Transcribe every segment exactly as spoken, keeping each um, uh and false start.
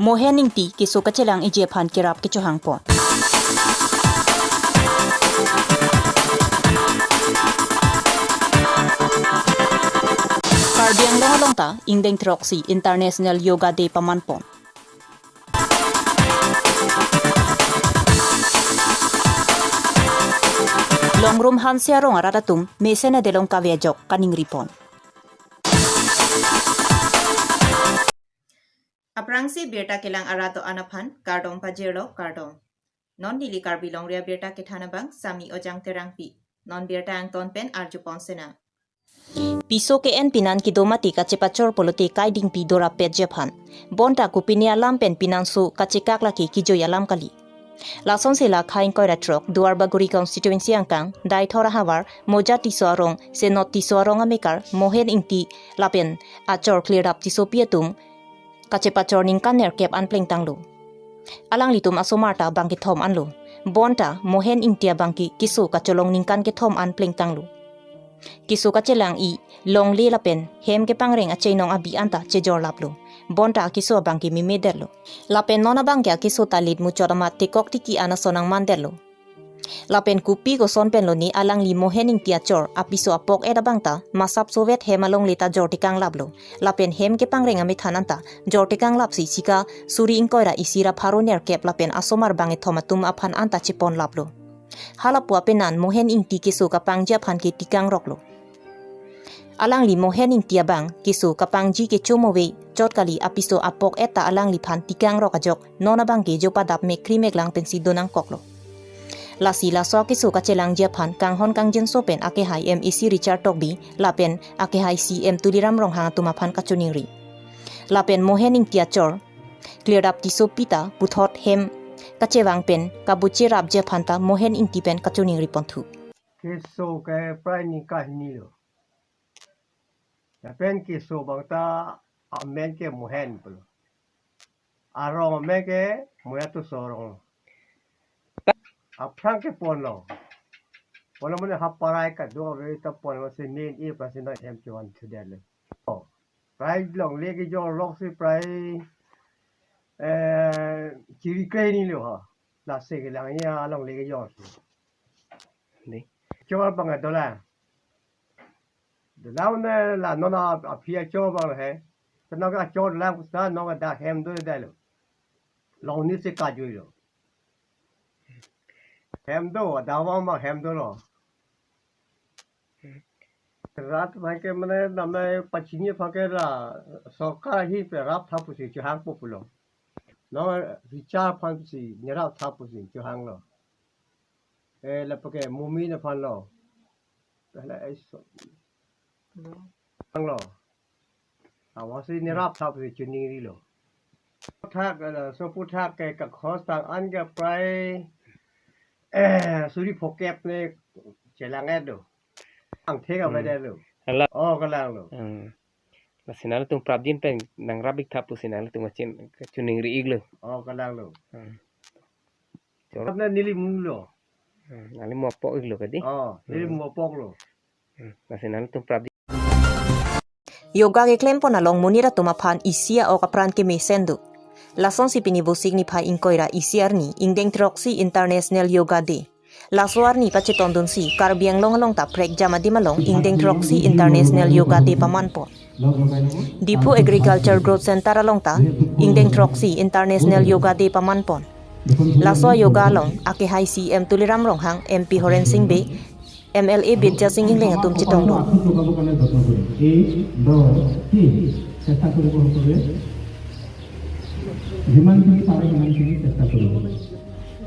Mohen Ingti keso kachelang-iji aphan kerap kechohangpon. Karbi Anglong along ta ingdeng throksi International Yoga Day pamanpon. Longrum Hanse arong arat atum mesen adelong kave ajok kaningripon. Aphrangsi birta kelang arat do-an aphan kardom pajirlo, kardom. Non neli Karbi Longri abirta kethan abang Sami Ojang Terangpi. Non birta angton pen arjupon sena. Piso ke-en pinan kedo mati kachepachor pulote kai dingpi dorap petji aphan. Bonta kopine alam pen pinanso kachekak lake kejoi alam kali. Lasonsi la khai ingkoi ra throk Duarbagori constituency angkang Daithor ahavar Moja Tisso arong, Senot Tisso arong amekar Mohen Ingti lapen achor Klirdap Tissopi atum kachepachor ningkan nerkep an plengtanglo. Alanglitum asomar ta bang kethom anlo. Bonta Mohen Ingti abang ke keso kacholong ningkan kethom an plengtanglo. Keso kachelang-i longle lapen hem kepangreng acheinong abi anta chejorlaplo. Bonta akeso abang ke memedetlo. Lapen non abang ke akeso ta lit muchot amat tekok tiki an ason nangmandetlo. Lapen kopi koson pen lone alangli Mohen Ingti achor apiso apok-et abang ta masap sovet hem alongle ta jortekanglaplo. Lapen hem kepangreng amethan anta jortekanglapsi sika suri ingkoi ra isi ra pharo nerkep lapen asomar bang kethom atum aphan anta cheponlaplo. Halapu apenan Mohen Ingti keso kapangji aphan ke tikangroklo. Alangli Mohen Ingti abang keso kapangji kecho move chot kali, apiso apok-et ta alangliphan tikangrok ajok non abang ke jo padap mekri meklang pensi donangkoklo. Lasi laso akeso kachelangji aphan kanghon kangjinso pen akehai M A C Richard Tokbi lapen akehai C M Tuliram Ronghang atum aphan kachoningri. Lapen Mohen Ingti achor Klirdap Tissopi ta puthot hem kachevang pen kabuche rapji aphan ta Mohen Ingti pen kachoningri ponthu. Keso ke prai ningkan hini lo. Lapen keso abang ta amen ke Mohen pulo. Arong amen ke Moja Tisso arong. Aphrang keponlo. Ponlo mane ha parai kado ave ta ponlo, si nen e pa si na hem kevan thudetlo. Oh. Prai longle kejorloksi prai, eh, chiri kre hini lo ha. Lasi kelang-i alongle kejor. Ni. Chor abang dolang. Dolang ne la non a, aphi achor abang he. Te non kachor dolang pusa non ada hem do dalo. Long ni si kajuilo. Hem do, ada abang abang hem dolo. Rat abang ke mane namai pachini abang ke la sorkar ahin pen raptha pusi chohangpo pulo. Non Richard aphan si neraptha pusi chohanglo. Eh, lapu ke Momin aphan lo. Pehla eso. Hanglo. Awa si neraptha pusi choningrilo. Thak, eh, sopu thak ke kakhos tang an ke prai, eh, suri phokep ne chelang-et do. Angthek ave Hmm. det lo. Hala. Oh, kalanglo. Hmm. Lasi nanglitum prapjin pen nangrap iktha pusi nanglitum achin choningri-iklo. Oh, kalanglo. Hmm. Chor- Apna neli mulo. Hmm. Nangli mo apok-iklo kadi? Oh, neli Hmm. mo apoklo. Hmm. Lasi nanglitum prapjin. Yoga keklempon along monit atum aphan isi a-ok apran kemesen do. Lasonsi pini Vosik niphai ingkoi ra isi arni ingdeng throksi International Yoga Day. Laso arni pachetondunsi Karbi Anglong along ta prekjam adim along ingdeng throksi International Yoga Day pamanpon. Diphu Agriculture Growth Center along ta ingdeng throksi International Yoga Day pamanpon. Laso yoga along akehai C M Tuliram Ronghang, M P Horen Sing Bey, M L A Bidya Sing Engleng atum chetongdun. এই দহ, তিন, চেষ্টা কৰিব সকলোৱে। যিমানখিনি পাৰে সিমানখিনি চেষ্টা কৰিব।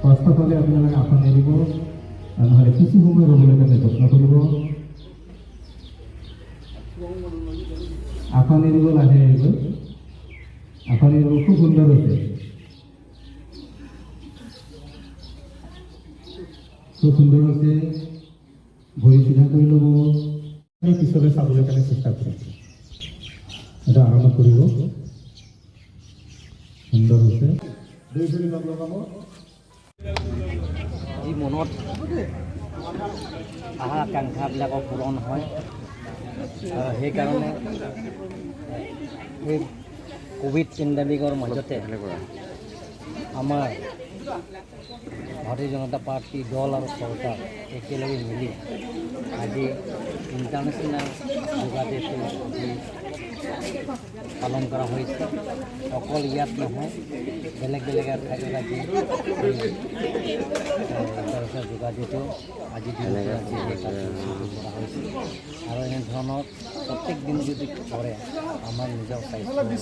কষ্ট পালে আপোনালোকে আসন এৰিব, আৰু নহ'লে কিছু সময় ৰ'বলৈ কাৰণে যত্ন কৰিব। আসন এৰিব লাহে লাহে। আসন এৰিব, খুব সুন্দৰ হৈছে। খুব সুন্দৰ হৈছে। ভৰি চিধা কৰি ল'ব। আমি পিছলৈ চাবলৈ কাৰণে চেষ্টা কৰিম। এটা আৰম্ভ কৰিব। সুন্দৰ হৈছে। দুই ভৰি লগ লগাব। যি মনত আশা আকাংক্ষাবিলাকৰ পূৰণ হয়। আৰু সেইকাৰণে এই কোভিড পেণ্ডেমিকৰ মাজতে আমাৰ ভাৰতীয় জনতা পাৰ্টি দল আৰু চৰকাৰ একেলগে মিলি আজি ইণ্টাৰনেশ্যনেল যোগা ডেটো আজি পালন কৰা হৈছে। অকল ইয়াত নহয়, বেলেগ বেলেগ ঠাইত আজি এই, এ, ইণ্টাৰনেশ্যনেল যোগা ডেটো আজি দিনটো আজি এই কাৰ্যসূচীটো কৰা হৈছে। আৰু এনেধৰণৰ প্ৰত্যেক দিন যদি কৰে, আমাৰ নিজৰ স্বাস্থ্য লগতে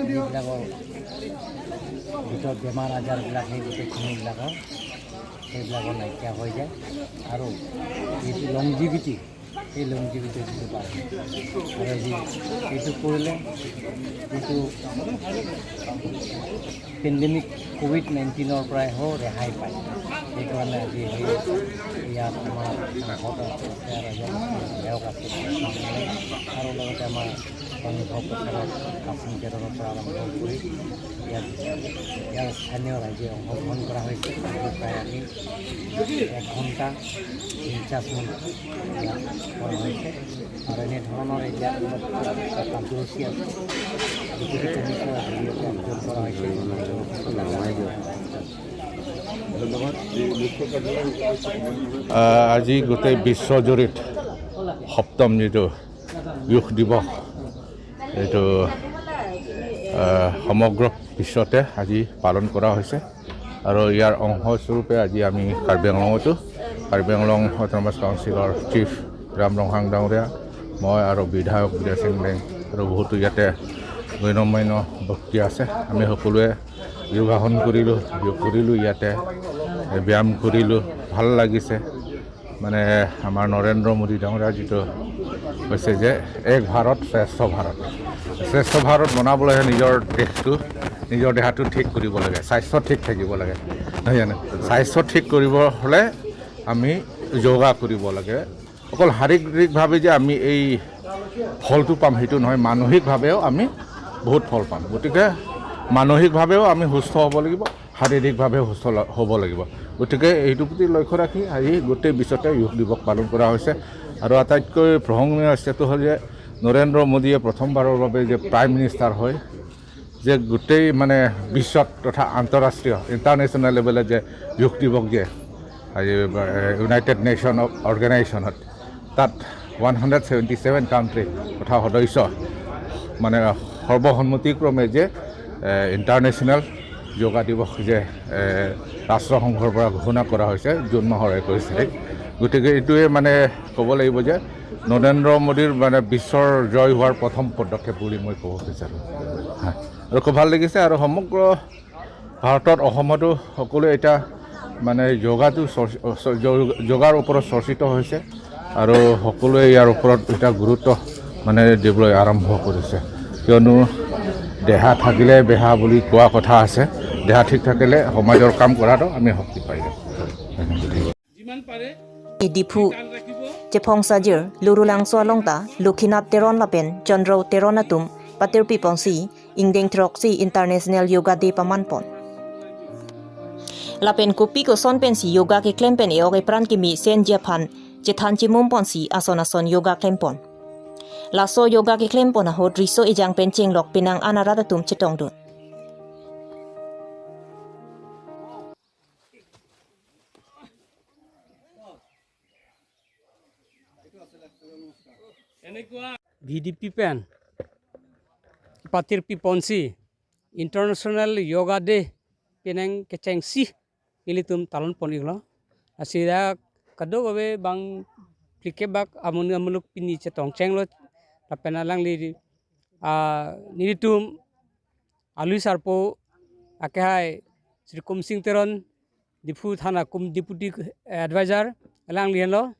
যিবিলাকৰ ভিতৰত বেমাৰ আজাৰবিলাক, সেই গোটেইখিনিবিলাকৰ সেইবিলাকৰ নাইকিয়া হৈ যায়। আৰু যিটো লংজিভিটি, সেই লংজিভিটি যিটো পায়, আৰু আজি এইটো কৰিলে যিটো পেণ্ডেমিক কোভিড নাইণ্টিনৰ পৰাইও ৰেহাই পায়। সেইকাৰণে আজি সেই ইয়াত আমাৰ সাংসদ আছে আৰু ইয়াত বিধায়ক আছে আৰু লগতে আমাৰ সংঘ প্ৰচাৰক কাচিম তেৰণৰ পৰা আৰম্ভ কৰি ইয়াত ইয়াৰ স্থানীয় ৰাইজে অংশগ্ৰহণ কৰা হৈছে। আজি প্ৰায় আমি এক ঘণ্টা পঞ্চাছ মিনিট ইয়াত কৰা হৈছে। আৰু এনেধৰণৰ এতিয়া কাৰ্যসূচী আছে। গতিকে তেনেকুৱা হেৰি এটা আয়োজন কৰা হৈছে। আহ, আজি গোটেই বিশ্বজুৰিত সপ্তম যিটো যোগ দিৱস, এইটো, আহ, সমগ্ৰ বিশ্বতে আজি পালন কৰা হৈছে। আৰু ইয়াৰ অংশস্বৰূপে আজি আমি কাৰ্বি আংলঙতো কাৰ্বি আংলং অট'নমাছ কাউন্সিলৰ চিফ ৰাম ৰংহাং ডাঙৰীয়া, মই আৰু বিধায়ক বিজয় সিং লেং আৰু বহুতো ইয়াতে গণ্যমান্য ব্যক্তি আছে। আমি সকলোৱে যোগাসন কৰিলোঁ, যোগ কৰিলোঁ ইয়াতে, ব্যায়াম কৰিলোঁ, ভাল লাগিছে। মানে আমাৰ নৰেন্দ্ৰ মোদী ডাঙৰীয়া যিটো কৈছে যে এক ভাৰত শ্ৰেষ্ঠ ভাৰত, শ্ৰেষ্ঠ ভাৰত বনাবলৈহে নিজৰ দেশটো, নিজৰ দেহাটো ঠিক কৰিব লাগে, স্বাস্থ্য ঠিক থাকিব লাগে, নহয় জানো? স্বাস্থ্য ঠিক কৰিব হ'লে আমি যোগা কৰিব লাগে। অকল শাৰীৰিকভাৱে যে আমি এই ফলটো পাম সেইটো নহয়, মানসিকভাৱেও আমি বহুত ফল পাম। গতিকে মানসিকভাৱেও আমি সুস্থ হ'ব লাগিব, শাৰীৰিকভাৱে সুস্থ ল-, হ'ব লাগিব। গতিকে এইটো প্ৰতি লক্ষ্য ৰাখি আজি গোটেই বিশ্বতে যোগ দিৱস পালন কৰা হৈছে। আৰু আটাইতকৈ প্ৰশংসনীয় কথাটো হ'ল যে নৰেন্দ্ৰ মোদীয়ে প্ৰথমবাৰৰ বাবে যে প্ৰাইম মিনিষ্টাৰ হয়, যে গোটেই মানে বিশ্বত তথা আন্তঃৰাষ্ট্ৰীয়, ইণ্টাৰনেশ্যনেল লেভেলত যে যোগ দিৱস যে আজি, এ, ইউনাইটেড নেশ্যন অৰ্গেনাইজেশ্যনত তাত one hundred seventy seven country তথা সদস্য মানে সৰ্বসন্মতিক্ৰমে যে, এ, ইণ্টাৰনেশ্যনেল যোগা দিৱস যে, এ, ৰাষ্ট্ৰসংঘৰ পৰা ঘোষণা কৰা হৈছে জুন মাহৰ একৈছ তাৰিখ। গতিকে এইটোৱে মানে ক'ব লাগিব যে নৰেন্দ্ৰ মোদীৰ মানে বিশ্বৰ জয় হোৱাৰ প্ৰথম পদক্ষেপ বুলি মই ক'ব বিচাৰোঁ। হয়। আৰু খুব ভাল লাগিছে। আৰু সমগ্ৰ ভাৰতত, অসমতো সকলোৱে এতিয়া মানে যোগাটো চৰ্চ-, চ-, যোগ-, যোগাৰ ওপৰত চৰ্চিত হৈছে আৰু সকলোৱে ইয়াৰ ওপৰত এতিয়া গুৰুত্ব মানে দিবলৈ আৰম্ভ কৰিছে। কিয়নো দেহা থাকিলে বেহা বুলি কোৱা কথা আছে। দেহা ঠিক থাকিলে সমাজৰ কাম কৰাটো আমি শক্তি পাই যাম। Diphu, Chephong Sajir, Lurulangso along ta, Lokhinath Teron lapen Chandra Teron atum, patirpi ponsi, ingdeng throksi International Yoga Day paman pon. Lapen kopi koson pensi yoga keklem pen e-ok epran kemesen ji aphan, chethan chimum ponsi ason ason yoga klem pon. Laso yoga keklem pon ahut riso ejang pen chenglok penang an arat atum chetongdun. V D P pen patirpi ponsi International Yoga Day penang kechengsi ilitum talon pon iklo. Asida kadokave bang phlikep bak amun amuluk pini chetong chenglo, lapen alangli, ah, nelitum alui sarpo akehai Sri Kumsing Teron, Diphu Thana Kum Deputy Advisor, alangli henlo,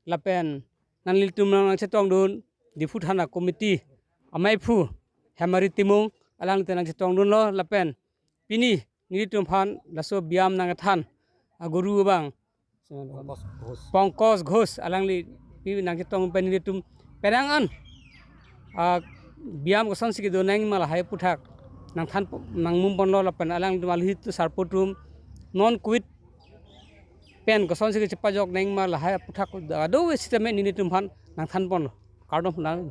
lapen nanglitum nangchetongdun Diphu Thana Committee amaiphu Hemari Timung, alangli nangchetongdunlo, lapen pini nelitum aphan laso biyam nangthan aguru abang Pankaj Ghosh. Pankaj Ghosh, alangli pi nangchetong pen nelitum penang an, ah, biyam kosonsi kedo nangma lahai aphuthak nangthan po-, nangmum ponlo, lapen alanglitum alui sarpo atum non covid pen kosonsi kechepajok nangma lahai aphuthak kadokave sitame nelitum aphan nangthan ponlo. Kardom nang.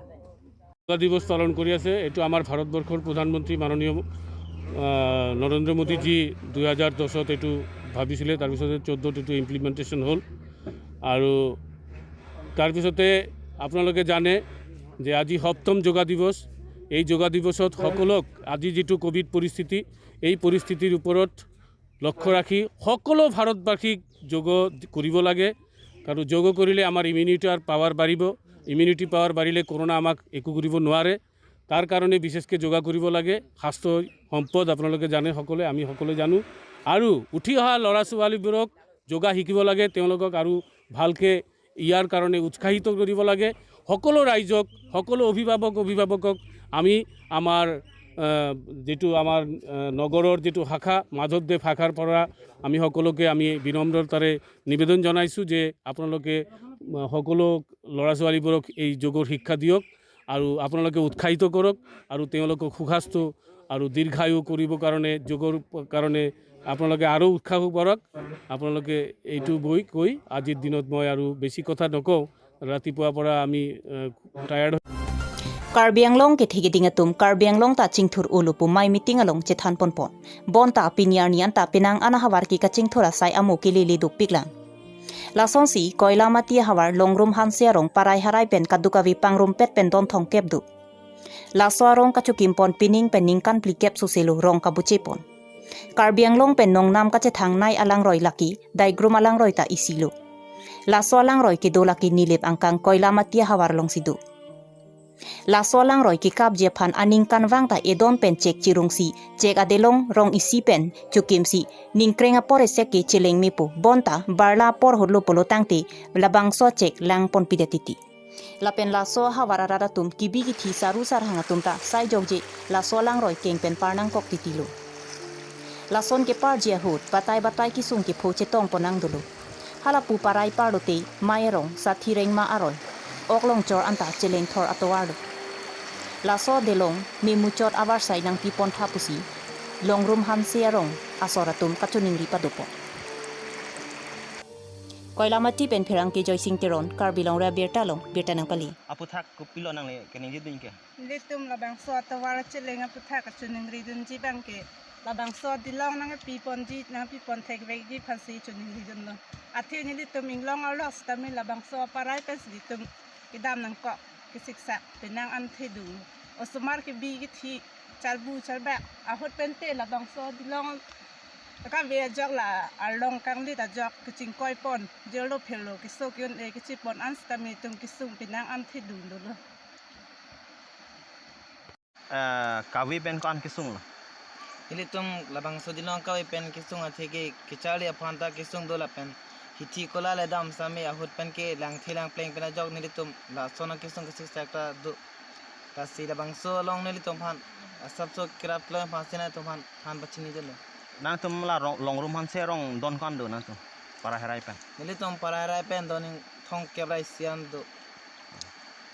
Yoga দিৱস পালন কৰি আছে। এইটো আমাৰ ভাৰতবৰ্ষৰ প্ৰধানমন্ত্ৰী মাননীয় আহ, নৰেন্দ্ৰ মোদীজী দুই হাজাৰ দহত এইটো ভাবিছিলে, তাৰপিছতে চৈধ্যত এইটো ইমপ্লিমেণ্টেশ্যন হ'ল। আৰু তাৰপিছতে আপোনালোকে জানে যে আজি সপ্তম যোগা দিৱস। এই যোগা দিৱসত সকলক, আজি যিটো ক'ভিড পৰিস্থিতি, এই পৰিস্থিতিৰ ওপৰত লক্ষ্য ৰাখি সকলো ভাৰতবাসীক যোগ কৰিব লাগে। কাৰণ যোগ কৰিলে আমাৰ ইমিউনিটি পাৱাৰ বাঢ়িব। ইমিউনিটি পাৱাৰ বাঢ়িলে কৰোণা আমাক একো কৰিব নোৱাৰে। তাৰ কাৰণে বিশেষকৈ যোগা কৰিব লাগে। স্বাস্থ্য সম্পদ আপোনালোকে জানে সকলোৱে, আমি সকলোৱে জানো। আৰু উঠি অহা ল'ৰা ছোৱালীবোৰক যোগা শিকিব লাগে, তেওঁলোকক আৰু ভালকৈ ইয়াৰ কাৰণে উৎসাহিত কৰিব লাগে। সকলো ৰাইজক, সকলো অভিভাৱক অভিভাৱকক আমি আমাৰ আহ, যিটো আমাৰ আহ, নগৰৰ যিটো শাখা, মাধৱদেৱ শাখাৰ পৰা আমি সকলোকে আমি বিনম্ৰতাৰে নিবেদন জনাইছোঁ যে আপোনালোকে আহ, সকলো ল'ৰা ছোৱালীবোৰক এই যোগৰ শিক্ষা দিয়ক আৰু আপোনালোকে উৎসাহিত কৰক আৰু তেওঁলোকক সুস্বাস্থ্য আৰু দীৰ্ঘায়ু কৰিবৰ কাৰণে, যোগৰ প-, কাৰণে আপোনালোকে আৰু উৎসাহ কৰক। আপোনালোকে এইটো বৈ কৈ আজিৰ দিনত মই আৰু বেছি কথা নকওঁ। ৰাতিপুৱাৰ পৰা আমি আহ, tired Karbi Anglong kethe keding atum Karbi Anglong ta chingthur olo pu mei meeting along chethan ponpon. Bonta pini arni anta penang an ahavar ke kachingthur asai amo kelele dopiklang. Lasonsi Koilamati ahavar Longrum Hanse arong parai harai pen kadokave pangrumpet pen don thomkep do. Laso arong kachokimpon pining pen ningkan phlikep soselo rong kabuchepon. Karbi Anglong pen nongnam kachethangnei alangroi lake Daigrum alangroi ta isilo. Laso alangroi kedo lake Nilip angkang Koilamati ahavar alongsi do. Laso alangroi kekapji aphan aningkanvang ta edon pen chek chirungsi chek adelong rong isi pen chokimsi ningkreng apor esek ke cheleng mepo, bonta barla apor holo pulo tangte labangso chek langponpidet titi. Lapen laso ahavar arat atum kebi kethe saru sarhang atum ta sai jokje laso alangroi keng pen parnangkok titilo. Lason keparji ahut batai batai kesung kepho chetongpon nangdolo. Halapu parai parlote Mai arong, Sathi Rengma aroi, Ok Longchor anta chelengthor atovarlo. Laso adelong memuchot avarsai nangpipontha pusi Longrum Hanse arong asor atum kachiningri padopon. Koilamati pen pherangke Joysing Teron, Karbi Longri Abirta along birta nangpali. Aphuthak kopilo nangle keningjidun ke? Nelitum labangso atovar cheleng aphuthak kachiningridunji abangke labangso adelong nangpiponji, nangpipon thekvekji aphansi chiningridunlo. Athe nelitum inglong arlo sitame labangso aparai pensi nelitum kedam nangkok kesiksak penang an thedung. Osomar kebi kethe chalbu chalbak ahut pente labangso adelong kave ajok la arlong kanglit ajok kachingkoipon, jirlo phirlo keso ke-un-e kachepon an sitame nelitum kesung penang an thedung dolo. Eh, kave pen ko-an kesunglo? Ilitum labangso adelong kave pen kesung athe ke kecharli aphan ta kesung do lapen hithi kola le dam sitame ahut pen ke langthe langpleng pen ajok nelitum lason akesung kesiksak ta do. Lasi labangso along nelitum aphan asapso kerap kelong aphan si nelitum aphan than pachinidunlo. Nangtum la rong, Longrum Hanse arong don ko-an do nangtum parai harai pen? Nelitum parai harai pen don ning thomkep ra isi an do.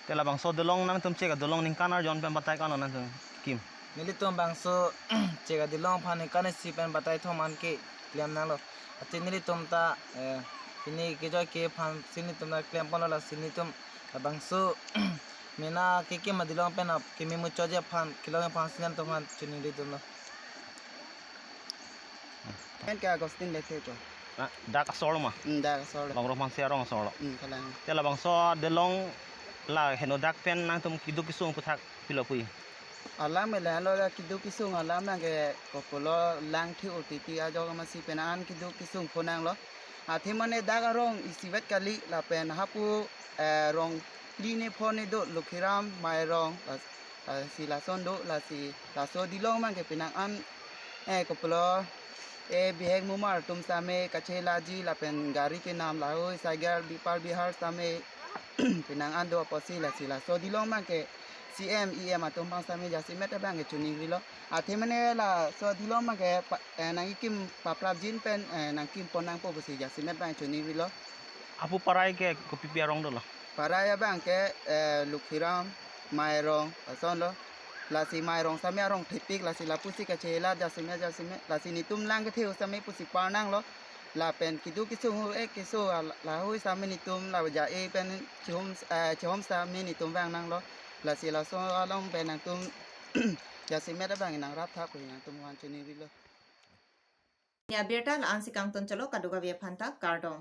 Te labangso adelong nangtum chek adelong ningkan arjon pen batai ko-anlo nangtum kim? Nelitum bangso chek adelong aphan ningkan isi pen batai thom an ke klem nanglo. Athe nelitum ta, eh, pini kejoike aphansi nelitum ta klemponlo, lasi nelitum labangso mena kekim adelong pen ap kememuchotji aphan kelong aphansi nangtum aphan chiningridunlo. Pen ke Augustine Lekthe ko. Ah, dak asor ma? Hmm, dak asor. Longrum Hanse arong asor lo. Hmm, kalang. Te labangso adelong la henodak pen nangtum keduk kesung aphuthak pilo pu? Alam le lo la keduk kesung alam nang ke kopilo langthe O T T ajok amatsi penang an keduk kesung pho nanglo. Athe mane dak arong isivet kali lapen hapu, eh, rong phli ne pho ne do Lokhiram Mai arong, las-, lasi lason do, lasi laso adelong abangke penang an, eh, kopilo, eh, bihek mumar atum sitame kachelaji lapen gari kenam lahai cycle bipar bihar sitame penang an do apotsi lasi laso adelong abangke C M, E M atum aphan sitame jasemet abangke chiningrilo. Athe mane laso adelong abangke pa-, eh, nangkekim paprapjin pen, eh, nangkimpon nangpo pusi jasemet abang chiningrilo. Apu parai ke kopipi arong dolo? Parai abangke, eh, Lokhiram, Mai arong, asonlo. Lasi Mai arong sitame arong thepik, lasi lapusi kachelat jasemet jasemet. Lasi nelitum lang kethe sitame pusi par nanglo. Lapen keduk kesung hu-ek keso al-, lahai sitame nelitum la ja-e pen chihom, eh, chihom sitame nelitum vang nanglo. Lasi laso along pen nangtum jasemet abang nangrap tha pu nangtum van chini rilo. Pini abirta la-ansi kangton chalo, kadokave aphanta kardom.